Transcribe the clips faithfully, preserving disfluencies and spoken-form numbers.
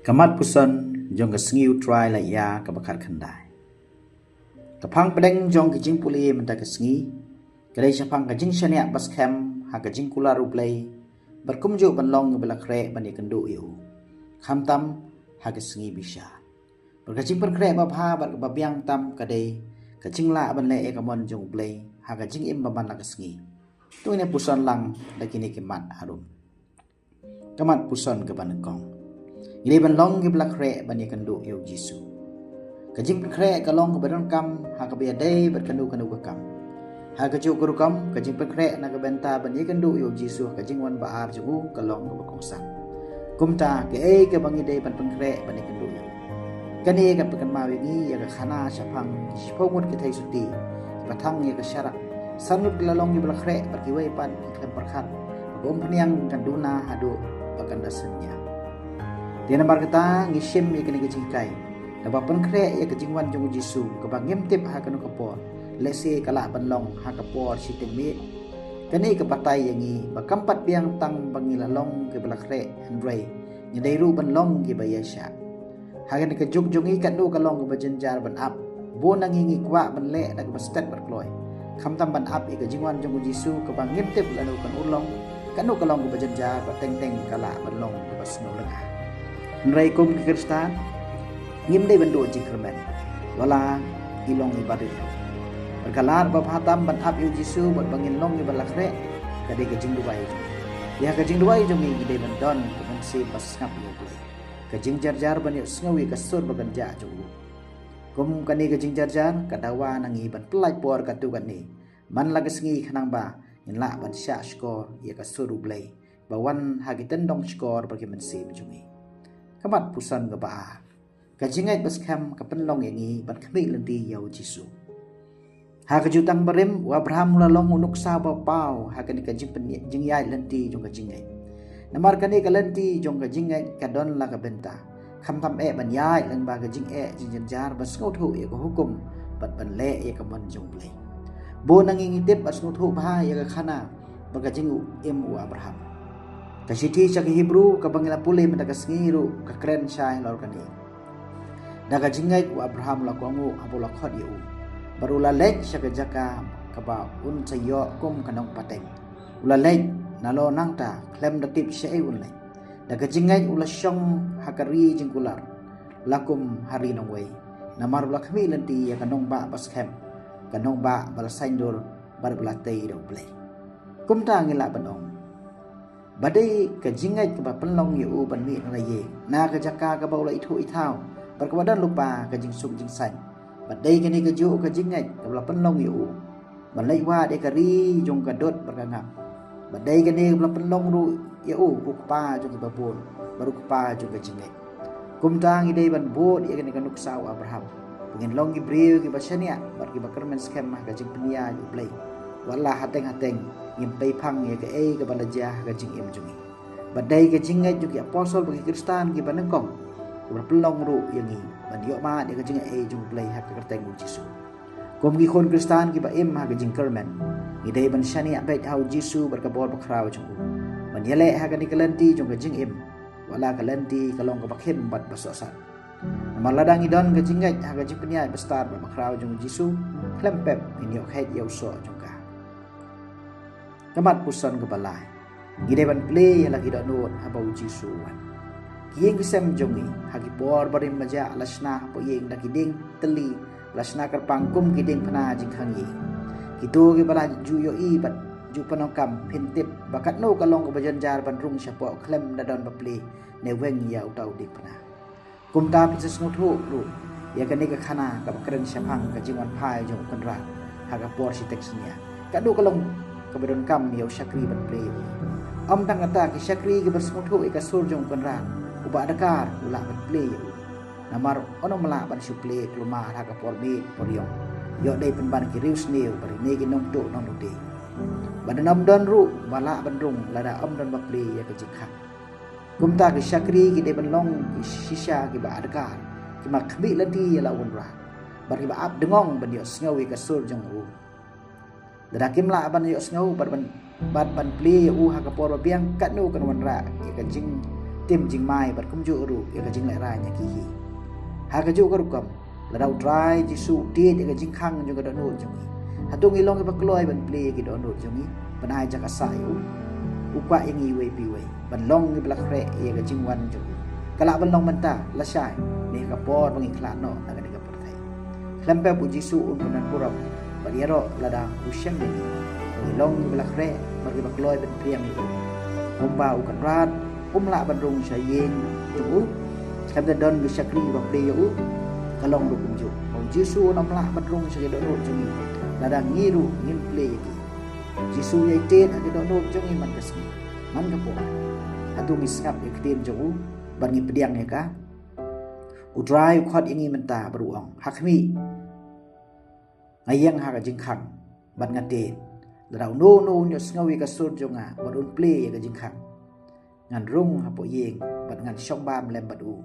Ka mat puson jong ka sngi U Trai la ïa ka ba khat khyndai. Ka phang pdeng jong ka jingpule mynta ka sngi ka dei shaphang ka jingshaniah ba skhem ha ka jingkular U Blei bad kumjuh ban long ba la khreh ban ïakynduh ïa u, khamtam ha ka sngi bishar. Bad ka jingpynkhreh ba bha bad ba biang tam ka dei ka jinglah ban leh ïa ka mon jong U Blei ha ka jingim ba man la ka sngi. To ngin ïa puson lang da kine ki mat harum. Ka mat puson ka ba nyngkong, ngi dei ban long ki ba la khreh ban ïakynduh ïa U Jisu. Ka jingpynkhreh ka long ka ba donkam ha ka ba ïadei bad kano kano ka kam. Ha kajuh ka rukom, ka jingpynkhreh na ka bynta ban ïakynduh ïa U Jisu ha ka jingwan ba ar jong u ka long ka ba kongsan. Kumta kaei ka ba ngi dei ban pynkhreh ban ïakynduh ïa u? Kane ka pynkynmaw ïa ngi ïa ka khana shaphang ki shiphew ngut ki theisotti ki ba thang ïa ka sharak. San ngut ki la long ki ba la khreh bad kiwei pat ki khlem pyrkhat, ba ka umphniang kan duna haduh ba kan da synñia. Te namar kata ngi shim ïa kane ka jinghikai ka ba pynkhreh ïa ka jingwan jong U Jisu ka ba ngim tip ha kano ka por, lehse ka lah ban long ha ka por shiteng miet. Kane ka batai ïa ngi ba kam pat biang tang ba ngi la long ki ba la khreh, hynrei ngi dei ruh ban long ki ba ïaishah. Ha kane ka juk jong ngi, katno ka long ka ba jynjar ban ap. Bun na ngi ngi kwah ban leh da ka ba stet bad kloi, khamtam ban ap ïa ka jingwan jong U Jisu ka ba ngim tip lano kan urlong. Katno ka long ka ba jynjar ba teng teng ka lah ban long ka ba sngewlyngngoh. Hynrei kum ki Khristan, ngim dei ban duh jingkyrmen wat la i long i barit. Bad ka lad ba bha tam ban ap ïa U Jisu bad ba ngin long i ba la khreh ka dei ka jingduwai. Ïa ka jingduwai jong ngi, ngi dei ban don ka mynsiem ba sngap ïa U Blei, ka jingjarjar ban ïohsngew ïa ka sur ba kynjah jong u. Kum kane ka jingjarjar ka dawa na ngi ban pynlait por katto katne man la ka sngi, khnang ba ngin lah ban shah shkor ïa ka sur U Blei ba wan ha ki tyndong shkor bad ki mynsiem jong ngi. Ka mat puson ka ba ar, ka jingngeit ba skhem ka pynlong ïa ngi ban khmih lynti ïa U Jisu. Ha ka Jutang Barim, u Abraham u la long u nuksa ba paw ha kane ka jingpyn-, jingïaid lynti jong ka jingngeit. Namar kane ka lynti jong ka jingngeit ka don la ka bynta, khamtam eh ban ïaid lyngba ka jingeh jingjynjar ban sngewthuh ïa ka hukum bad ban leh ïa ka mon jong U Blei. Bun na ngi ngi tip bad sngewthuh bha ïa ka khana bad ka jingim u Abraham. Ka shithi sha ki Hebru ka ba ngi la pule mynta ka sngi ruh ka kren shai halor kane. Da ka jingngeit u Abraham u la kohnguh haba u la khot ïa u, bad u la leit sha ka jaka ka ba un sa ïoh kum ka nongpateng. U la leit nalor nangta khlem da tip shaei un leit. Da ka jingngeit u la shong ha ka ri jingkular, la kum ha ri nongwei, namar u la khmih lynti ïa ka nongbah ba skhem, ka nongbah ba la saiñdur bad ba la tei da U Blei. Kumta ngi lah ban ong ba dei ka jingngeit ka ba pynlong ïa u ban mih na la ïing, na ka jaka ka ba u la ithuh ithaw bad ka ba don lypa ka jingsuk jingsaiñ. Ba dei kane kajuh ka jingngeit ka ba la pynlong ïa u ban leit wad ïa ka ri jong ka dud bad ka ngap. Ba dei kane ka ba la pynlong ruh ïa u u kpa jong ki babun bad u kpa jong ka jingngeit. Kumta ngi dei ban bud ïa kane ka nuksa u Abraham, ba ngin long ki briew ki ba shaniah bad ki ba kyrmen skhem ha ka jingpynïaid U Blei, wat la hateng hateng ngim peiphang ïa kaei ka ba la jia ha ka jingim jong ngi. Ba dei ka jingngeit jong ki apostol bad ki Khristan ki ba nyngkong, ka ba la pynlong ruh ïa ngi ban ïoh mad ïa ka jingaiei jong U Blei ha ka kyrteng U Jisu. Kum ki khun Khristan ki ba im ha ka jingkyrmen, ngi dei ban shaniah beit ha U Jisu bad ka bor bakhraw jong u, ban ïaleh ha kane ka lynti jong ka jingim, wat la ka lynti ka long ka ba khim bad ba sohsat. Namar lada ngi don ka jingngeit ha ka jingpynïaid ba stad bad bakhraw jong U Jisu, khlem pep ngin ïoh kheit ïa u soh jong ka. Ka mat puson ka ba lai, ngi dei ban plie ïa la ki dohnud haba U Jisu u wan. Ki ïing ki sem jong ngi ha ki por barim ba jah la shna hapoh ïing da ki dieng tylli, la shna kyrpang kum ki diengphna jingkhang ïing. Kito ki ba la ju ïohi bad ju pyndonkam, phin tip ba katno ka long ka ba jynjar ban rung shapoh khlem da don ba plie ne weng ïa uta u diengphna. Kumta phin sa sngewthuh ruh ïa kane ka khana ka ba kren shaphang ka jingwan phai jong U Kynrad ha ka por shiteng synñia. Katno ka long ka ba donkam ïa u shakri ban plie ïa u. Ym tang kata, ki shakri ki ba sngewthuh ïa ka sur jong U Kynrad, u Bah Dkhar u lah ban plie ïa u. Namar un ym lah ban shu plie kulmar ha ka por miet por ïong, ïoh dei pynban ki riewsniew bad kine ki nongtuh nongthied. Ba don ym don ruh ba lah ban rung lada ym don ba plie ïa ka jingkhang. Kumta ki shakri ki dei ban long ki shisha ki ba adkar, ki ba khmih lynti ïa la U Kynrad, bad ki ba ap dngong ban ïohsngew ïa ka sur jong u. Lada kim lah ban ïohsngew bad ban, bad ban plie ïa u ha ka por ba biang, katno kan wanrah ïa ka jing, tim jingmai bad kumjuh ruh ïa ka jinglehrain ïa ki hi. Ha kajuh ka rukom, lada U Trai Jisu u tied ïa ka jingkhang jong ka dohnud jong ngi, hato ngi long kiba kloi ban plie ïa ki dohnud jong ngi ban ai jaka sah ïa u? U kwah ïa ngi iwei pa iwei ban long kiba la khreh ïa ka jingwan jong u. Ka lah ban long mynta, lashai, ne ha ka por ba ngi khlad noh na kane ka pyrthei. Khlem pep U Jisu un pyndonburom bad ïaroh lada u shem ïa ngi. Ngi long kiba la khreh bad kiba kloi ban pdiang ïa u. Kumba u Kynrad um lah ban rung sha ïing jong u, khlem da don ki shakri ba plie ïa u, ka long ruh kumjuh ba U Jisu un ym lah ban rung sha ki dohnud jong ngi lada ngi ruh ngim plie ïa ki. U Jisu u ïai tied ha ki dohnud jong ngi man ka sngi, man ka por. Hato ngi sngap ïa ka ktien jong u bad ngi pdiang ïa ka? U Trai u khot ïa ngi mynta bad u ong, ha khmih, nga ïeng ha ka jingkhang bad nga tied. Lada uno uno un ïohsngew ïa ka sur jong nga bad un plie ïa ka jingkhang, ngan rung hapoh ïing bad ngan shong bam lem bad u,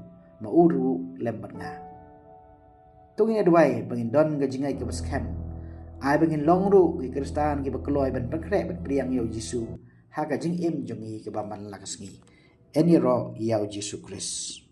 ma u ruh lem bad nga. To ngin ïa duwai ba ngin don ka jingngeit kaba skhem. Ai ba ngin long ruh ki Khristan kiba kloi ban pynkhreh ban pdiang ïa U Jisu ha ka jingim jong ngi kaba man la ka sngi. Yn ïaroh ïa U Jisu Khrist.